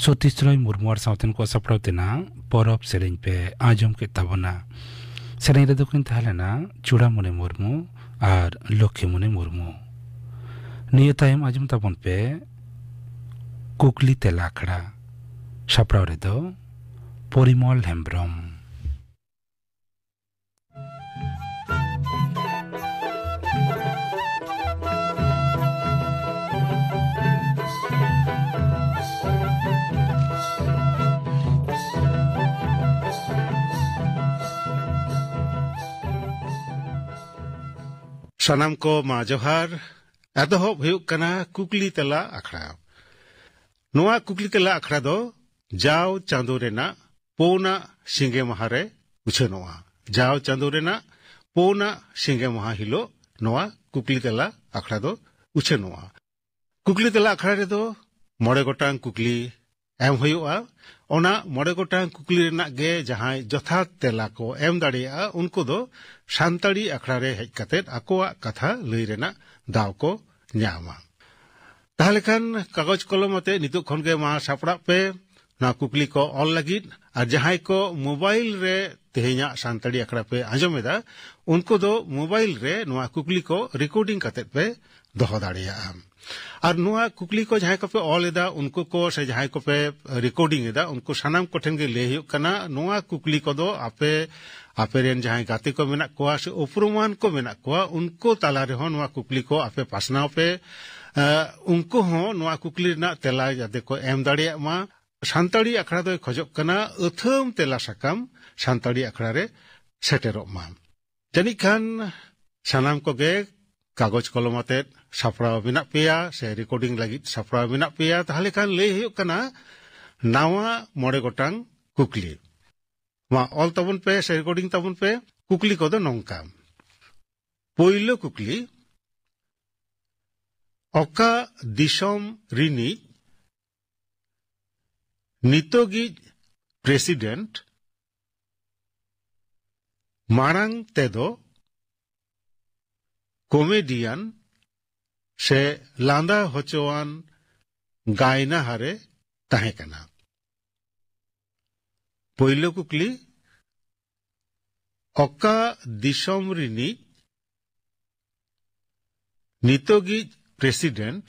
ᱥᱚᱛᱤᱥ ᱨᱚᱭ ᱢᱩᱨᱢᱩ ᱟᱨ ᱥᱟᱶᱛᱮᱱ ᱠᱚᱣᱟᱜ ᱥᱟᱯᱲᱟᱣ ᱛᱮᱱᱟᱜ ᱯᱚᱨᱚᱵᱽ ᱥᱮᱨᱮᱧ ᱯᱮ ᱟᱸᱡᱚᱢ ᱠᱮᱫ ᱛᱟᱵᱚᱱᱟ᱾ ᱥᱮᱨᱮᱧ ᱨᱮᱫᱚ ᱠᱤᱱ ᱛᱟᱦᱮᱸ ᱞᱮᱱᱟ ᱪᱩᱲᱟᱢᱩᱱᱤ ᱢᱩᱨᱢᱩ ᱟᱨ ᱞᱚᱠᱠᱷᱤᱢᱩᱱᱤ ᱢᱩᱨᱢᱩ᱾ ᱱᱤᱭᱟᱹ ᱛᱟᱭᱚᱢ ᱟᱸᱡᱚᱢ ᱛᱟᱵᱚᱱ ᱯᱮ ᱠᱩᱠᱞᱤ ᱛᱮᱞᱟ ᱟᱠᱷᱲᱟ᱾ ᱥᱟᱯᱲᱟᱣ ᱨᱮᱫᱚ ᱯᱚᱨᱤᱢᱚᱞ ᱦᱮᱢᱵᱽᱨᱚᱢ᱾ ᱥᱟᱱᱟᱢ ᱠᱚ ᱢᱟ ᱡᱚᱦᱟᱨ᱾ ᱮᱛᱚᱦᱚᱵ ᱦᱩᱭᱩᱜ ᱠᱟᱱᱟ ᱠᱩᱠᱞᱤ ᱛᱮᱞᱟ ᱟᱠᱷᱲᱟ᱾ ᱱᱚᱣᱟ ᱠᱩᱠᱞᱤ ᱛᱮᱞᱟ ᱟᱠᱷᱲᱟ ᱫᱚ ᱡᱟᱣ ᱪᱟᱸᱫᱳ ᱨᱮᱱᱟᱜ ᱯᱩᱱᱟᱜ ᱥᱤᱸᱜᱮ ᱢᱟᱦᱟ ᱨᱮ ᱩᱪᱷᱟᱹᱱᱚᱜᱼᱟ᱾ ᱡᱟᱣ ᱪᱟᱸᱫᱳ ᱨᱮᱱᱟᱜ ᱯᱩᱱᱟᱜ ᱥᱤᱸᱜᱮ ᱢᱟᱦᱟ ᱦᱤᱞᱳᱜ ᱱᱚᱣᱟ ᱠᱩᱠᱞᱤ ᱛᱮᱞᱟ ᱟᱠᱷᱲᱟ ᱫᱚ ᱩᱪᱷᱟᱹᱱᱚᱜᱼᱟ᱾ ᱠᱩᱠᱞᱤ ᱛᱮᱞᱟ ᱟᱠᱷᱲᱟ ᱨᱮᱫᱚ ᱢᱚᱬᱮ ᱜᱚᱴᱟᱝ ᱠᱩᱠᱞᱤ ᱮᱢ ᱦᱩᱭᱩᱜᱼᱟ᱾ ᱚᱱᱟ ᱢᱚᱬᱮ ᱜᱚᱴᱟᱝ ᱠᱩᱠᱞᱤ ᱨᱮᱱᱟᱜ ᱜᱮ ᱡᱟᱦᱟᱸᱭ ᱡᱚᱛᱷᱟᱛ ᱛᱮᱞᱟ ᱠᱚ ᱮᱢ ᱫᱟᱲᱮᱭᱟᱜᱼᱟ, ᱩᱱᱠᱩ ᱫᱚ ᱥᱟᱱᱛᱟᱲᱤ ᱟᱠᱷᱲᱟ ᱨᱮ ᱦᱮᱡ ᱠᱟᱛᱮ ᱟᱠᱚᱣᱟᱜ ᱠᱟᱛᱷᱟ ᱞᱟᱹᱭ ᱨᱮᱱᱟᱜ ᱫᱟᱣ ᱠᱚ ᱧᱟᱢᱟ᱾ ᱛᱟᱦᱚᱞᱮ ᱠᱷᱟᱱ ᱠᱟᱜᱚᱡᱽ ᱠᱚᱞᱚᱢ ᱟᱛᱮ ᱱᱤᱛᱚᱜ ᱠᱷᱚᱱ ᱜᱮ ᱢᱟ ᱥᱟᱯᱲᱟᱜ ᱯᱮ ᱱᱚᱣᱟ ᱠᱩᱠᱞᱤ ᱠᱚ ᱚᱞ ᱞᱟᱹᱜᱤᱫ᱾ ᱟᱨ ᱡᱟᱦᱟᱸᱭ ᱠᱚ ᱢᱳᱵᱟᱭᱤᱞ ᱨᱮ ᱛᱮᱦᱮᱧᱟᱜ ᱥᱟᱱᱛᱟᱲᱤ ᱟᱠᱷᱲᱟ ᱯᱮ ᱟᱸᱡᱚᱢ ᱮᱫᱟ, ᱩᱱᱠᱩ ᱫᱚ ᱢᱳᱵᱟᱭᱤᱞ ᱨᱮ ᱱᱚᱣᱟ ᱠᱩᱠᱞᱤ ᱠᱚ ᱨᱮᱠᱳᱨᱰᱤᱝ ᱠᱟᱛᱮ ᱯᱮ ᱫᱚᱦᱚ ᱫᱟᱲᱮᱭᱟᱜᱼᱟ᱾ ᱟᱨ ᱱᱚᱣᱟ ᱠᱩᱠᱞᱤ ᱠᱚ ᱡᱟᱦᱟᱸᱭ ᱠᱚᱯᱮ ᱚᱞ ᱮᱫᱟ, ᱩᱱᱠᱩ ᱠᱚ ᱥᱮ ᱡᱟᱦᱟᱸᱭ ᱠᱚᱯᱮ ᱨᱮᱠᱳᱨᱰᱤᱝ ᱮᱫᱟ, ᱩᱱᱠᱩ ᱥᱟᱱᱟᱢ ᱠᱚᱴᱷᱮᱱ ᱜᱮ ᱞᱟᱹᱭ ᱦᱩᱭᱩᱜ ᱠᱟᱱᱟ, ᱱᱚᱣᱟ ᱠᱩᱠᱞᱤ ᱠᱚᱫᱚ ᱟᱯᱮ, ᱟᱯᱮ ᱨᱮᱱ ᱡᱟᱦᱟᱸᱭ ᱜᱟᱛᱮ ᱠᱚ ᱢᱮᱱᱟᱜ ᱠᱚᱣᱟ ᱥᱮ ᱩᱯᱨᱩᱢᱟᱱ ᱠᱚ ᱢᱮᱱᱟᱜ ᱠᱚᱣᱟ, ᱩᱱᱠᱩ ᱛᱟᱞᱟ ᱨᱮᱦᱚᱸ ᱱᱚᱣᱟ ᱠᱩᱠᱞᱤ ᱠᱚ ᱟᱯᱮ ᱯᱟᱥᱱᱟᱣ ᱯᱮ᱾ ᱮ, ᱩᱱᱠᱩ ᱦᱚᱸ ᱱᱚᱣᱟ ᱠᱩᱠᱞᱤ ᱨᱮᱱᱟᱜ ᱛᱮᱞᱟ ᱡᱟᱛᱮ ᱠᱚ ᱮᱢ ᱫᱟᱲᱮᱭᱟᱜ ᱢᱟ᱾ ᱥᱟᱱᱛᱟᱲᱤ ᱟᱠᱷᱲᱟ ᱫᱚᱭ ᱠᱷᱚᱡᱚᱜ ᱠᱟᱱᱟ ᱟᱹᱛᱷᱟᱹᱢ ᱛᱮᱞᱟ ᱥᱟᱠᱟᱢ ᱥᱟᱱᱛᱟᱲᱤ ᱟᱠᱷᱲᱟ ᱨᱮ ᱥᱮᱴᱮᱨᱚᱜ ᱢᱟ᱾ ᱡᱟᱹᱱᱤᱡ ᱠᱷᱟᱱ ᱥᱟᱱᱟᱢ ᱠᱚᱜᱮ ᱠᱟᱜᱚᱡᱽ ᱠᱚᱞᱚᱢ ᱟᱛᱮᱫ ᱥᱟᱯᱲᱟᱣ ᱢᱮᱱᱟᱜ ᱯᱮᱭᱟ ᱥᱮ ᱨᱮᱠᱳᱨᱰᱤᱝ ᱞᱟᱹᱜᱤᱫ ᱥᱟᱯᱲᱟᱣ ᱢᱮᱱᱟᱜ ᱯᱮᱭᱟ᱾ ᱛᱟᱦᱚᱞᱮ ᱠᱷᱟᱱ ᱞᱟᱹᱭ ᱦᱩᱭᱩᱜ ᱠᱟᱱᱟ, ᱱᱟᱣᱟ ᱢᱚᱬᱮ ᱜᱚᱴᱟᱝ ᱠᱩᱠᱞᱤ᱾ ᱢᱟ ᱚᱞ ᱛᱟᱵᱚᱱ ᱯᱮ ᱥᱮ ᱨᱮᱠᱳᱨᱰᱤᱝ ᱛᱟᱵᱚᱱ ᱯᱮ᱾ ᱠᱩᱠᱞᱤ ᱠᱚᱫᱚ ᱱᱚᱝᱠᱟ᱾ ᱯᱳᱭᱞᱳ ᱠᱩᱠᱞᱤ, ᱚᱠᱟ ᱫᱤᱥᱚᱢ ᱨᱤᱱᱤᱡ ᱱᱤᱛᱚᱜᱤᱡ ᱯᱨᱮᱥᱤᱰᱮᱱᱴ ᱢᱟᱲᱟᱝ ᱛᱮᱫᱚ ᱠᱚᱢᱮᱰᱤᱭᱟᱱ ᱥᱮ ᱞᱟᱸᱫᱟ ᱦᱚᱪᱚᱣᱟᱱ ᱜᱟᱭᱱᱟᱦᱟᱨᱮ ᱛᱟᱦᱮᱸ ᱠᱟᱱᱟ᱾ ᱯᱳᱭᱞᱳ ᱠᱩᱠᱞᱤ, ᱚᱠᱟ ᱫᱤᱥᱚᱢ ᱨᱤᱱᱤᱡ ᱱᱤᱛᱚᱜᱤᱡ ᱯᱨᱮᱥᱤᱰᱮᱱᱴ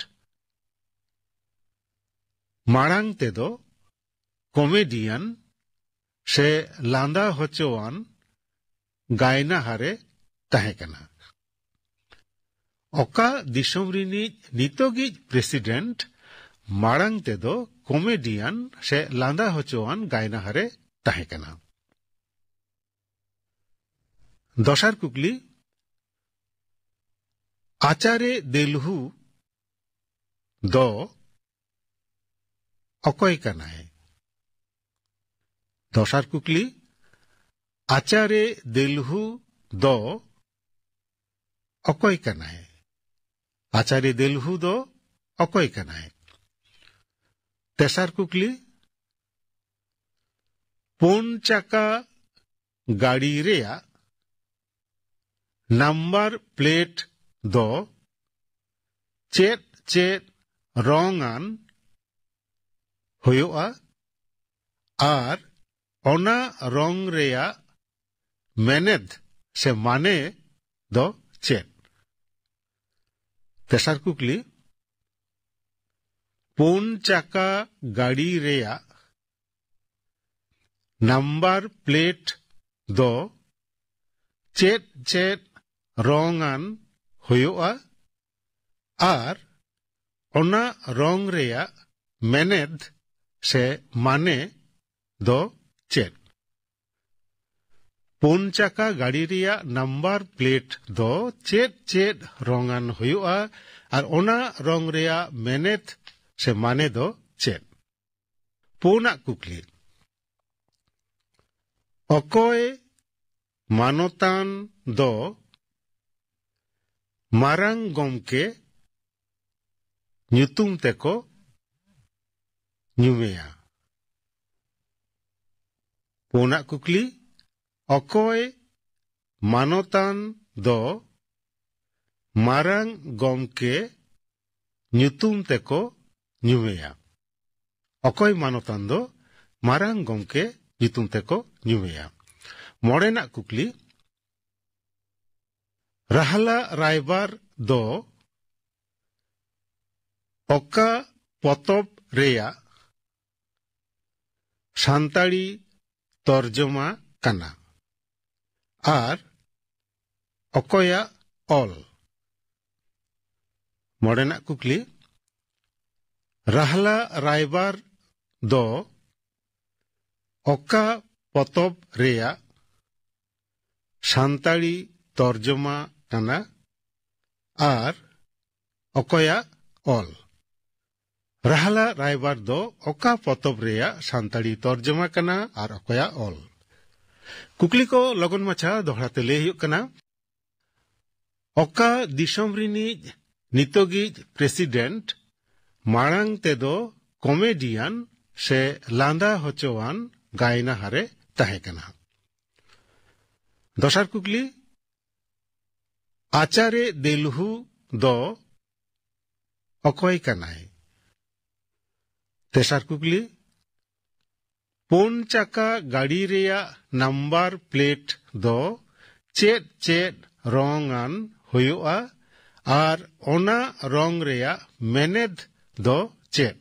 ᱢᱟᱲᱟᱝ ᱛᱮᱫᱚ ᱠᱚᱢᱮᱰᱤᱭᱟᱱ ᱥᱮ ᱞᱟᱸᱫᱟ ᱦᱚᱪᱚᱣᱟᱱ ᱜᱟᱭᱱᱟᱦᱟᱨᱮ ᱛᱟᱦᱮᱸ ᱠᱟᱱᱟ? ᱚᱠᱟ ᱫᱤᱥᱚᱢ ᱨᱤᱱᱤᱡ ᱱᱤᱛᱚᱜᱤᱡ ᱯᱨᱮᱥᱤᱰᱮᱱᱴ ᱢᱟᱲᱟᱝ ᱛᱮᱫᱚ ᱠᱚᱢᱮᱰᱤᱭᱟᱱ ᱥᱮ ᱞᱟᱸᱫᱟ ᱦᱚᱪᱚᱣᱟᱱ ᱜᱟᱭᱱᱟᱦᱟᱨᱮ ᱛᱟᱦᱮᱸ ᱠᱟᱱᱟ? ᱫᱚᱥᱟᱨ ᱠᱩᱠᱞᱤ, ᱟᱪᱟᱨᱮ ᱫᱮᱞᱦᱩ ᱫᱚ ᱚᱠᱚᱭ ᱠᱟᱱᱟᱭ? ᱫᱚᱥᱟᱨ ᱠᱩᱠᱞᱤ, ᱟᱪᱟᱨᱮ ᱫᱮᱞᱦᱩ ᱫᱚ ᱚᱠᱚᱭ ᱠᱟᱱᱟᱭ? ᱟᱪᱟᱨᱮ ᱫᱮᱞᱦᱩ ᱫᱚ ᱚᱠᱚᱭ ᱠᱟᱱᱟᱭ? ᱛᱮᱥᱟᱨ ᱠᱩᱠᱞᱤ, ᱯᱩᱱ ᱪᱟᱠᱟ ᱜᱟᱹᱰᱤ ᱨᱮᱭᱟᱜ ᱱᱟᱢᱵᱟᱨ ᱯᱞᱮᱴ ᱫᱚ ᱪᱮᱫ ᱪᱮᱫ ᱨᱚᱝ ᱟᱱ ᱦᱩᱭᱩᱜᱼᱟ ᱟᱨ ᱚᱱᱟ ᱨᱚᱝ ᱨᱮᱭᱟᱜ ᱢᱮᱱᱮᱛ ᱥᱮ ᱢᱟᱱᱮ ᱫᱚ ᱪᱮᱫ? ᱛᱮᱥᱟᱨ ᱠᱩᱠᱞᱤ, ᱯᱩᱱ ᱪᱟᱠᱟ ᱜᱟᱹᱰᱤ ᱨᱮᱭᱟᱜ ᱱᱟᱢᱵᱟᱨ ᱯᱞᱮᱴ ᱫᱚ ᱪᱮᱫ ᱪᱮᱫ ᱨᱚᱝ ᱟᱱ ᱦᱩᱭᱩᱜᱼᱟ ᱟᱨ ᱚᱱᱟ ᱨᱚᱝ ᱨᱮᱭᱟᱜ ᱢᱮᱱᱮᱛ ᱥᱮ ᱢᱟᱱᱮ ᱫᱚ ᱪᱮᱫ? ᱯᱩᱱ ᱪᱟᱠᱟ ᱜᱟᱹᱰᱤ ᱨᱮᱭᱟᱜ ᱱᱟᱢᱵᱟᱨ ᱯᱞᱮᱴ ᱫᱚ ᱪᱮᱫ ᱪᱮᱫ ᱨᱚᱝ ᱟᱱ ᱦᱩᱭᱩᱜᱼᱟ ᱟᱨ ᱚᱱᱟ ᱨᱚᱝ ᱨᱮᱭᱟᱜ ᱢᱮᱱᱮᱛ ᱥᱮ ᱢᱟᱱᱮ ᱫᱚ ᱪᱮᱫ? ᱯᱩᱱᱟᱜ ᱠᱩᱠᱞᱤ, ᱚᱠᱚᱭ ᱢᱟᱱᱚᱛᱟᱱ ᱫᱚ ᱢᱟᱨᱟᱝ ᱜᱚᱢᱠᱮ ᱧᱩᱛᱩᱢ ᱛᱮᱠᱚ ᱧᱩᱢᱮᱭᱟ? ᱯᱩᱱᱟᱜ ᱠᱩᱠᱞᱤ, ᱚᱠᱚᱭ ᱢᱟᱱᱚᱛᱟᱱ ᱫᱚ ᱢᱟᱨᱟᱝ ᱜᱚᱢᱠᱮ ᱧᱩᱛᱩᱢ ᱛᱮᱠᱚ ᱧᱩᱢᱮᱭᱟ? ᱚᱠᱚᱭ ᱢᱟᱱᱚᱛᱟᱱ ᱫᱚ ᱢᱟᱨᱟᱝ ᱜᱚᱢᱠᱮ ᱧᱩᱛᱩᱢ ᱛᱮᱠᱚ ᱧᱩᱢᱮᱭᱟ? ᱢᱚᱬᱮᱱᱟᱜ ᱠᱩᱠᱞᱤ, ᱨᱟᱦᱞᱟ ᱨᱟᱭᱵᱟᱨ ᱫᱚ ᱚᱠᱟ ᱯᱚᱛᱚᱵ ᱨᱮᱭᱟᱜ ᱥᱟᱱᱛᱟᱲᱤ ᱛᱚᱨᱡᱚᱢᱟ ᱠᱟᱱᱟ ᱟᱨ ᱚᱠᱚᱭᱟᱜ ᱚᱞ? ᱢᱚᱬᱮᱱᱟᱜ ᱠᱩᱠᱞᱤ, ᱨᱟᱦᱞᱟ ᱨᱟᱭᱵᱟᱨ ᱫᱚ ᱚᱠᱟ ᱯᱚᱛᱚᱵ ᱨᱮᱭᱟᱜ ᱥᱟᱱᱛᱟᱲᱤ ᱛᱚᱨᱡᱚᱢᱟ ᱠᱟᱱᱟ ᱟᱨ ᱚᱠᱚᱭᱟᱜ ᱚᱞ? ᱨᱟᱦᱞᱟ ᱨᱟᱭᱵᱟᱨ ᱫᱚ ᱚᱠᱟ ᱯᱚᱛᱚᱵ ᱨᱮᱭᱟᱜ ᱥᱟᱱᱛᱟᱲᱤ ᱛᱚᱨᱡᱚᱢᱟ ᱠᱟᱱᱟ ᱟᱨ ᱚᱠᱚᱭᱟᱜ ᱚᱞ? ᱠᱩᱠᱞᱤ ᱠᱚ ᱞᱚᱜᱚᱱ ᱢᱟᱪᱷᱟ ᱫᱚᱦᱲᱟ ᱛᱮ ᱞᱟᱹᱭ ᱦᱩᱭᱩᱜ ᱠᱟᱱᱟ᱾ ᱚᱠᱟ ᱫᱤᱥᱚᱢ ᱨᱤᱱᱤᱡ ᱱᱤᱛᱚᱜᱤᱡ ᱯᱨᱮᱥᱤᱰᱮᱱᱴ ᱢᱟᱲᱟᱝ ᱛᱮᱫᱚ ᱠᱚᱢᱮᱰᱤᱭᱟᱱ ᱥᱮ ᱞᱟᱸᱫᱟ ᱦᱚᱪᱚᱣᱟᱱ ᱜᱟᱭᱱᱟᱦᱟᱨᱮ ᱛᱟᱦᱮᱸ ᱠᱟᱱᱟ? ᱫᱚᱥᱟᱨ ᱠᱩᱠᱞᱤ, ᱟᱪᱟᱨᱮ ᱫᱮᱞᱦᱩ ᱫᱚ ᱚᱠᱚᱭ ᱠᱟᱱᱟᱭ? ᱛᱮᱥᱟᱨ ᱠᱩᱠᱞᱤ, ᱯᱩᱱ ᱪᱟᱠᱟ ᱜᱟᱹᱰᱤ ᱨᱮᱭᱟᱜ ᱱᱟᱢᱵᱟᱨ ᱯᱞᱮᱴ ᱫᱚ ᱪᱮᱫ ᱪᱮᱫ ᱨᱚᱝ ᱟᱱ ᱦᱩᱭᱩᱜᱼᱟ ᱟᱨ ᱚᱱᱟ ᱨᱚᱝ ᱨᱮᱭᱟᱜ ᱢᱮᱱᱮᱫ ᱫᱚ ᱪᱮᱫ?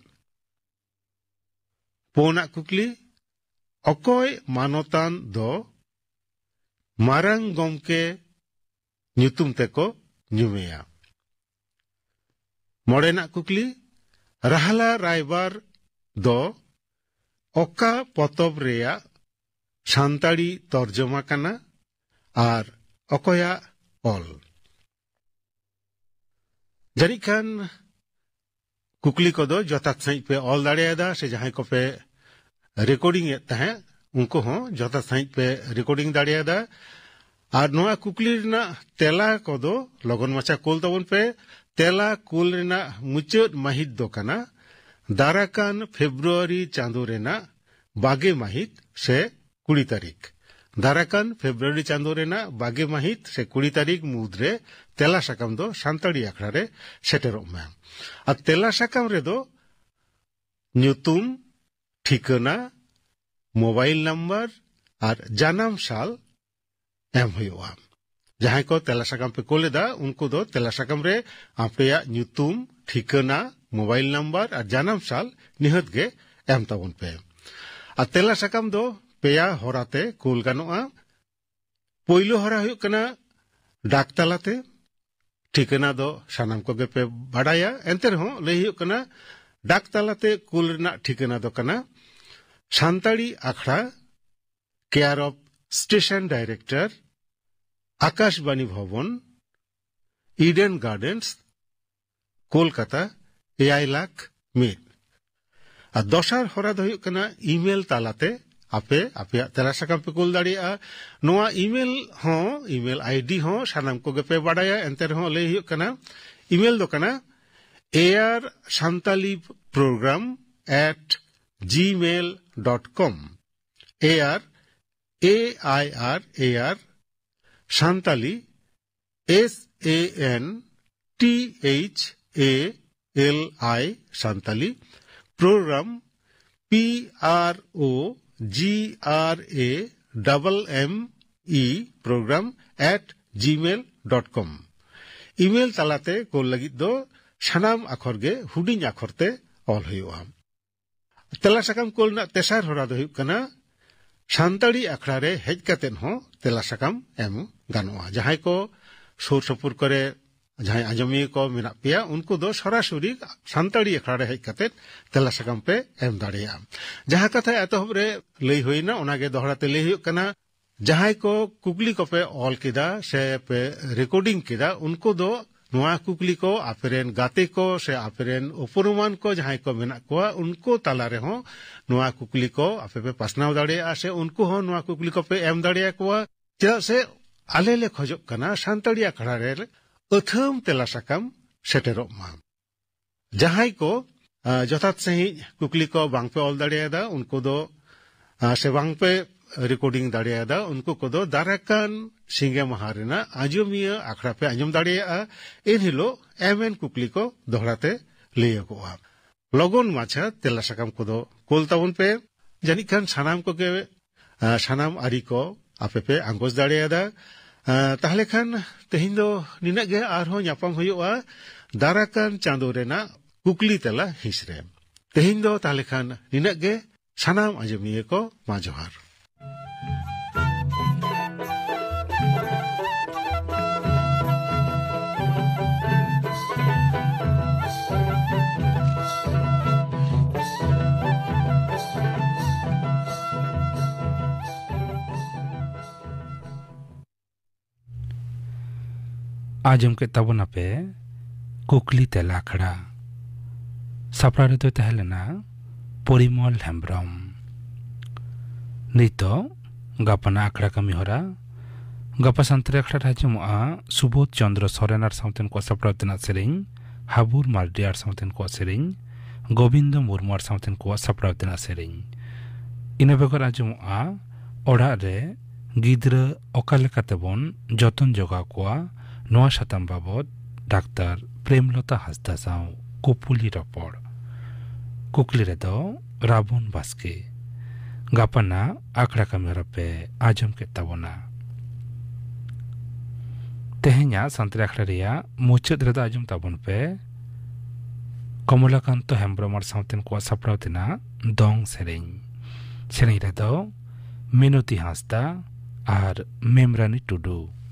ᱯᱩᱱᱟᱜ ᱠᱩᱠᱞᱤ, ᱚᱠᱚᱭ ᱢᱟᱱᱚᱛᱟᱱ ᱫᱚ ᱢᱟᱨᱟᱝ ᱜᱚᱢᱠᱮ ᱧᱩᱛᱩᱢ ᱛᱮᱠᱚ ᱧᱩᱢᱮᱭᱟ? ᱢᱚᱬᱮᱱᱟᱜ ᱠᱩᱠᱞᱤ, ᱨᱟᱦᱞᱟ ᱨᱟᱭᱵᱟᱨ ᱫᱚ ᱚᱠᱟ ᱯᱚᱛᱚᱵ ᱨᱮᱭᱟᱜ ᱥᱟᱱᱛᱟᱲᱤ ᱛᱚᱨᱡᱚᱢᱟ ᱠᱟᱱᱟ ᱟᱨ ᱚᱠᱚᱭᱟᱜ ᱚᱞ? ᱡᱟᱹᱱᱤᱡ ᱠᱷᱟᱱ ᱠᱩᱠᱞᱤ ᱠᱚᱫᱚ ᱡᱚᱛᱷᱟᱛ ᱥᱟᱺᱦᱤᱡ ᱯᱮ ᱚᱞ ᱫᱟᱲᱮᱭᱟᱫᱟ, ᱥᱮ ᱡᱟᱦᱟᱸᱭ ᱠᱚᱯᱮ ᱨᱮᱠᱚᱨᱰᱤᱝ ᱮᱫ ᱛᱟᱦᱮᱸᱫ, ᱩᱱᱠᱩ ᱦᱚᱸ ᱡᱚᱛᱷᱟᱛ ᱥᱟᱺᱦᱤᱡ ᱯᱮ ᱨᱮᱠᱚᱨᱰᱤᱝ ᱫᱟᱲᱮᱭᱟᱫᱟ᱾ ᱟᱨ ᱱᱚᱣᱟ ᱠᱩᱠᱞᱤ ᱨᱮᱱᱟᱜ ᱛᱮᱞᱟ ᱠᱚᱫᱚ ᱞᱚᱜᱚᱱ ᱢᱟᱪᱷᱟ ᱠᱳᱞ ᱛᱟᱵᱚᱱ ᱯᱮ᱾ ᱛᱮᱞᱟ ᱠᱳᱞ ᱨᱮᱱᱟᱜ ᱢᱩᱪᱟᱹᱫ ᱢᱟᱹᱦᱤᱛ ᱫᱚ ᱠᱟᱱᱟ ᱫᱟᱨᱟᱠᱟᱱ ᱯᱷᱮᱵᱨᱩᱣᱟᱨᱤ ᱪᱟᱸᱫᱳ ᱨᱮᱱᱟᱜ ᱵᱟᱜᱮ ᱢᱟᱹᱦᱤᱛ ᱥᱮ ᱠᱩᱲᱤ ᱛᱟᱹᱨᱤᱠᱷ᱾ ᱫᱟᱨᱟᱠᱟᱱ ᱯᱷᱮᱵᱨᱩᱣᱟᱨᱤ ᱪᱟᱸᱫᱳ ᱨᱮᱱᱟᱜ ᱵᱟᱜᱮ ᱢᱟᱹᱦᱤᱛ ᱥᱮ ᱠᱩᱲᱤ ᱛᱟᱹᱨᱤᱠᱷ ᱢᱩᱫᱽᱨᱮ ᱛᱮᱞᱟ ᱥᱟᱠᱟᱢ ᱫᱚ ᱥᱟᱱᱛᱟᱲᱤ ᱟᱠᱷᱲᱟ ᱨᱮ ᱥᱮᱴᱮᱨᱚᱜ ᱢᱟ᱾ ᱟᱨ ᱛᱮᱞᱟ ᱥᱟᱠᱟᱢ ᱨᱮᱫᱚ ᱧᱩᱛᱩᱢ, ᱴᱷᱤᱠᱟᱹᱱᱟ, ᱢᱳᱵᱟᱭᱤᱞ ᱱᱟᱢᱵᱟᱨ ᱟᱨ ᱡᱟᱱᱟᱢ ᱥᱟᱞ ᱮᱢ ᱦᱩᱭᱩᱜᱼᱟ᱾ ᱡᱟᱦᱟᱸᱭ ᱠᱚ ᱛᱮᱞᱟ ᱥᱟᱠᱟᱢ ᱯᱮ ᱠᱳᱞ ᱮᱫᱟ, ᱩᱱᱠᱩ ᱫᱚ ᱛᱮᱞᱟ ᱥᱟᱠᱟᱢ ᱨᱮ ᱟᱯᱮᱭᱟᱜ ᱧᱩᱛᱩᱢ, ᱴᱷᱤᱠᱟᱹᱱᱟ, ᱢᱳᱵᱟᱭᱤᱞ ᱱᱟᱢᱵᱟᱨ ᱟᱨ ᱡᱟᱱᱟᱢ ᱥᱟᱞ ᱱᱤᱦᱟᱹᱛ ᱜᱮ ᱮᱢ ᱛᱟᱵᱚᱱ ᱯᱮ᱾ ᱟᱨ ᱛᱮᱞᱟ ᱥᱟᱠᱟᱢ ᱫᱚ ᱯᱮᱭᱟ ᱦᱚᱨᱟ ᱛᱮ ᱠᱳᱞ ᱜᱟᱱᱚᱜᱼᱟ᱾ ᱯᱳᱭᱞᱳ ᱦᱚᱨᱟ ᱦᱩᱭᱩᱜ ᱠᱟᱱᱟ ᱰᱟᱠ ᱛᱟᱞᱟᱛᱮ᱾ ᱴᱷᱤᱠᱟᱹᱱᱟ ᱫᱚ ᱥᱟᱱᱟᱢ ᱠᱚᱜᱮ ᱯᱮ ᱵᱟᱰᱟᱭᱟ, ᱮᱱᱛᱮ ᱨᱮᱦᱚᱸ ᱞᱟᱹᱭ ᱦᱩᱭᱩᱜ ᱠᱟᱱᱟ, ᱰᱟᱠ ᱛᱟᱞᱟᱛᱮ ᱠᱩᱞ ᱨᱮᱱᱟᱜ ᱴᱷᱤᱠᱟᱹᱱᱟ ᱫᱚ ᱠᱟᱱᱟ ᱥᱟᱱᱛᱟᱲᱤ ᱟᱠᱷᱲᱟ, care of station director, Akashvani Bhavan, Eden Gardens, Kolkata, ᱮᱭᱟᱭ ᱞᱟᱠᱷ ᱢᱤᱫ᱾ ᱟᱨ ᱫᱚᱥᱟᱨ ᱦᱚᱨᱟ ᱫᱚ ᱦᱩᱭᱩᱜ ᱠᱟᱱᱟ ᱤᱢᱮᱞ ᱛᱟᱞᱟᱛᱮ ᱟᱯᱮ ᱟᱯᱮᱭᱟᱜ ᱛᱮᱞᱟ ᱥᱟᱠᱟᱢ ᱯᱮ ᱠᱳᱞ ᱫᱟᱲᱮᱭᱟᱜᱼᱟ᱾ ᱱᱚᱣᱟ ᱤᱢᱮᱞ ᱦᱚᱸ, ᱤᱢᱮᱞ ᱟᱭᱰᱤ ᱦᱚᱸ ᱥᱟᱱᱟᱢ ᱠᱚᱜᱮ ᱯᱮ ᱵᱟᱰᱟᱭᱟ, ᱮᱱᱛᱮ ᱨᱮᱦᱚᱸ ᱞᱟᱹᱭ ᱦᱩᱭᱩᱜ ᱠᱟᱱᱟ, ᱤᱢᱮᱞ ᱫᱚ ᱠᱟᱱᱟ A R Santali program at Gmail dot com. A R A I R A R Santali, S A N T H A L I, Santali, program, P R O G R A M M E, program at gmail dot com᱾ Email ᱛᱟᱞᱟᱛᱮ ᱠᱳᱞ ᱞᱟᱹᱜᱤᱫ ᱫᱚ ᱥᱟᱱᱟᱢ ᱟᱠᱷᱚᱨ ᱜᱮ ᱦᱩᱰᱤᱧ ᱟᱠᱷᱚᱨ ᱛᱮ ᱚᱞ ᱦᱩᱭᱩᱜᱼᱟ᱾ ᱛᱮᱞᱟ ᱥᱟᱠᱟᱢ ᱠᱳᱞ ᱨᱮᱱᱟᱜ ᱛᱮᱥᱟᱨ ᱦᱚᱨᱟ ᱫᱚ ᱦᱩᱭᱩᱜ ᱠᱟᱱᱟ, ᱥᱟᱱᱛᱟᱲᱤ ᱟᱠᱷᱲᱟ ᱨᱮ ᱦᱮᱡ ᱠᱟᱛᱮᱫ ᱦᱚᱸ ᱛᱮᱞᱟ ᱥᱟᱠᱟᱢ ᱮᱢ ᱜᱟᱱᱚᱜᱼᱟ᱾ ᱡᱟᱦᱟᱸᱭ ᱠᱚ ᱥᱩᱨ ᱥᱩᱯᱩᱨ ᱠᱚᱨᱮ, ᱡᱟᱦᱟᱸᱭ ᱟᱸᱡᱚᱢᱤᱭᱟᱹ ᱠᱚ ᱢᱮᱱᱟᱜ ᱯᱮᱭᱟ, ᱩᱱᱠᱩ ᱫᱚ ᱥᱚᱨᱟᱥᱚᱨᱤ ᱥᱟᱱᱛᱟᱲᱤ ᱟᱠᱷᱲᱟ ᱨᱮ ᱦᱮᱡ ᱠᱟᱛᱮᱫ ᱛᱮᱞᱟ ᱥᱟᱠᱟᱢ ᱯᱮ ᱮᱢ ᱫᱟᱲᱮᱭᱟᱜᱼᱟ᱾ ᱡᱟᱦᱟᱸ ᱠᱟᱛᱷᱟ ᱮᱛᱚᱦᱚᱵ ᱨᱮ ᱞᱟᱹᱭ ᱦᱩᱭᱱᱟ, ᱚᱱᱟᱜᱮ ᱫᱚᱦᱲᱟ ᱛᱮ ᱞᱟᱹᱭ ᱦᱩᱭᱩᱜ ᱠᱟᱱᱟ, ᱡᱟᱦᱟᱸᱭ ᱠᱚ ᱠᱩᱠᱞᱤ ᱠᱚᱯᱮ ᱚᱞ ᱠᱮᱫᱟ ᱥᱮ ᱯᱮ ᱨᱮᱠᱳᱨᱰᱤᱝ ᱠᱮᱫᱟ, ᱩᱱᱠᱩ ᱫᱚ ᱱᱚᱣᱟ ᱠᱩᱠᱞᱤ ᱠᱚ ᱟᱯᱮᱨᱮᱱ ᱜᱟᱛᱮ ᱠᱚ ᱥᱮ ᱟᱯᱮᱨᱮᱱ ᱩᱯᱨᱩᱢᱟᱱ ᱠᱚ ᱡᱟᱦᱟᱸᱭ ᱠᱚ ᱢᱮᱱᱟᱜ ᱠᱚᱣᱟ, ᱩᱱᱠᱩ ᱛᱟᱞᱟ ᱨᱮᱦᱚᱸ ᱱᱚᱣᱟ ᱠᱩᱠᱞᱤ ᱠᱚ ᱟᱯᱮ ᱯᱮ ᱯᱟᱥᱱᱟᱣ ᱫᱟᱲᱮᱭᱟᱜᱼᱟ ᱥᱮ ᱩᱱᱠᱩ ᱦᱚᱸ ᱱᱚᱣᱟ ᱠᱩᱠᱞᱤ ᱠᱚᱯᱮ ᱮᱢ ᱫᱟᱲᱮᱭᱟᱠᱚᱣᱟ᱾ ᱪᱮᱫᱟᱜ ᱥᱮ ᱟᱞᱮ ᱞᱮ ᱠᱷᱚᱡᱚᱜ ᱠᱟᱱᱟ ᱥᱟᱱᱛᱟᱲᱤ ᱟᱠᱷᱲᱟ ᱨᱮ ᱟᱹᱛᱷᱟᱹᱢ ᱛᱮᱞᱟ ᱥᱟᱠᱟᱢ ᱥᱮᱴᱮᱨᱚᱜ ᱢᱟ᱾ ᱡᱟᱦᱟᱸᱭ ᱠᱚ, ᱟ, ᱡᱚᱛᱷᱟᱛ ᱥᱟᱺᱦᱤᱡ ᱠᱩᱠᱞᱤ ᱠᱚ ᱵᱟᱝᱯᱮ ᱚᱞ ᱫᱟᱲᱮᱭᱟᱫᱟ, ᱩᱱᱠᱩ ᱫᱚ, ᱟ, ᱥᱮ ᱵᱟᱝᱯᱮ ᱨᱮᱠᱳᱨᱰᱤᱝ ᱫᱟᱲᱮᱭᱟᱫᱟ, ᱩᱱᱠᱩ ᱠᱚᱫᱚ ᱫᱟᱨᱟᱭ ᱠᱟᱱ ᱥᱤᱸᱜᱮ ᱢᱟᱦᱟ ᱨᱮᱱᱟᱜ ᱟᱸᱡᱚᱢᱤᱭᱟᱹ ᱟᱠᱷᱲᱟ ᱯᱮ ᱟᱸᱡᱚᱢ ᱫᱟᱲᱮᱭᱟᱜᱼᱟ᱾ ᱮᱱᱦᱤᱞᱳᱜ ᱮᱢ ᱮᱱ ᱠᱩᱠᱞᱤ ᱠᱚ ᱫᱚᱦᱲᱟ ᱛᱮ ᱞᱟᱹᱭᱟᱠᱚᱜᱼᱟ᱾ ᱞᱚᱜᱚᱱ ᱢᱟᱪᱷᱟ ᱛᱮᱞᱟ ᱥᱟᱠᱟᱢ ᱠᱚᱫᱚ ᱠᱳᱞ ᱛᱟᱵᱚᱱ ᱯᱮ᱾ ᱡᱟᱹᱱᱤᱡ ᱠᱷᱟᱱ ᱥᱟᱱᱟᱢ ᱠᱚᱜᱮ, ᱟ, ᱥᱟᱱᱟᱢ ᱟᱹᱨᱤ ᱠᱚ ᱟᱯᱮ ᱯᱮ ᱟᱸᱜᱚᱪ ᱫᱟᱲᱮᱭᱟᱫᱟ᱾ ᱟ, ᱛᱟᱦᱞᱮ ᱠᱷᱟᱱ ᱛᱮᱦᱮᱧ ᱫᱚ ᱱᱤᱱᱟᱹᱜ ᱜᱮ, ᱟᱨᱦᱚᱸ ᱧᱟᱯᱟᱢ ᱦᱩᱭᱩᱜᱼᱟ ᱫᱟᱨᱟᱠᱟᱱ ᱪᱟᱸᱫᱳ ᱨᱮᱱᱟᱜ ᱠᱩᱠᱞᱤ ᱛᱮᱞᱟ ᱦᱤᱸᱥ ᱨᱮ᱾ ᱛᱮᱦᱮᱧ ᱫᱚ ᱛᱟᱦᱞᱮ ᱠᱷᱟᱱ ᱱᱤᱱᱟᱹᱜ ᱜᱮ᱾ ᱥᱟᱱᱟᱢ ᱟᱸᱡᱚᱢᱤᱭᱟᱹ ᱠᱚ, ᱢᱟ ᱡᱚᱦᱟᱨ᱾ ᱟᱸᱡᱚᱢ ᱠᱮᱫ ᱛᱟᱵᱚᱱᱟᱯᱮ ᱠᱩᱠᱞᱤ ᱛᱮᱞᱟ ᱟᱠᱷᱲᱟ᱾ ᱥᱟᱯᱲᱟᱣ ᱨᱮᱫᱚᱭ ᱛᱟᱦᱮᱸ ᱞᱮᱱᱟ ᱯᱚᱨᱤᱢᱚᱞ ᱦᱮᱢᱵᱨᱚᱢ᱾ ᱱᱤᱛᱚᱜ ᱜᱟᱯᱟᱱᱟᱜ ᱟᱠᱷᱲᱟ ᱠᱟᱹᱢᱤ ᱦᱚᱨᱟ᱾ ᱜᱟᱯᱟ ᱥᱟᱱᱛᱟᱲᱤ ᱟᱠᱷᱲᱟ ᱨᱮ ᱟᱸᱡᱚᱢᱚᱜᱼᱟ ᱥᱩᱵᱳᱫᱷ ᱪᱚᱸᱫᱽᱨᱚ ᱥᱚᱨᱮᱱ ᱟᱨ ᱥᱟᱶᱛᱮᱱ ᱠᱚᱣᱟᱜ ᱥᱟᱯᱲᱟᱣ ᱛᱮᱱᱟᱜ ᱥᱮᱨᱮᱧ, ᱦᱟᱵᱩᱨ ᱢᱟᱨᱰᱤ ᱟᱨ ᱥᱟᱶᱛᱮᱱ ᱠᱚᱣᱟᱜ ᱥᱮᱨᱮᱧ, ᱜᱳᱵᱤᱱᱫᱚ ᱢᱩᱨᱢᱩ ᱟᱨ ᱥᱟᱶᱛᱮᱱ ᱠᱚᱣᱟᱜ ᱥᱟᱯᱲᱟᱣ ᱛᱮᱱᱟᱜ ᱥᱮᱨᱮᱧ᱾ ᱤᱱᱟᱹ ᱵᱮᱜᱚᱨ ᱟᱸᱡᱚᱢᱚᱜᱼᱟ ᱚᱲᱟᱜ ᱨᱮ ᱜᱤᱫᱽᱨᱟᱹ ᱚᱠᱟ ᱞᱮᱠᱟ ᱛᱮᱵᱚᱱ ᱡᱚᱛᱚᱱ ᱡᱚᱜᱟᱣ ᱠᱚᱣᱟ, ᱱᱚᱣᱟ ᱥᱟᱛᱟᱢ ᱵᱟᱵᱚᱛ ᱰᱟᱠᱛᱟᱨ ᱯᱨᱮᱢᱞᱚᱛᱟ ᱦᱟᱸᱥᱫᱟ ᱥᱟᱶ ᱠᱩᱯᱩᱞᱤ ᱨᱚᱯᱚᱲ᱾ ᱠᱩᱠᱞᱤ ᱨᱮᱫᱚ ᱨᱟᱵᱚᱱ ᱵᱟᱥᱠᱮ᱾ ᱜᱟᱯᱟᱱᱟᱜ ᱟᱠᱷᱲᱟ ᱠᱟᱹᱢᱤ ᱦᱚᱨᱟ ᱯᱮ ᱟᱸᱡᱚᱢ ᱠᱮᱫ ᱛᱟᱵᱚᱱᱟ᱾ ᱛᱮᱦᱮᱧᱟᱜ ᱥᱟᱱᱛᱟᱲᱤ ᱟᱠᱷᱲᱟ ᱨᱮᱭᱟᱜ ᱢᱩᱪᱟᱹᱫ ᱨᱮᱫᱚ ᱟᱸᱡᱚᱢ ᱛᱟᱵᱚᱱ ᱯᱮ ᱠᱚᱢᱚᱞᱟᱠᱟᱱᱛᱚ ᱦᱮᱢᱵᱨᱚᱢ ᱟᱨ ᱥᱟᱶᱛᱮᱱ ᱠᱚᱣᱟᱜ ᱥᱟᱯᱲᱟᱣ ᱛᱮᱱᱟᱜ ᱫᱚᱝ ᱥᱮᱨᱮᱧ᱾ ᱥᱮᱨᱮᱧ ᱨᱮᱫᱚ ᱢᱤᱱᱚᱛᱤ ᱦᱟᱸᱥᱫᱟ ᱟᱨ ᱢᱮᱢᱨᱟᱱᱤ ᱴᱩᱰᱩ᱾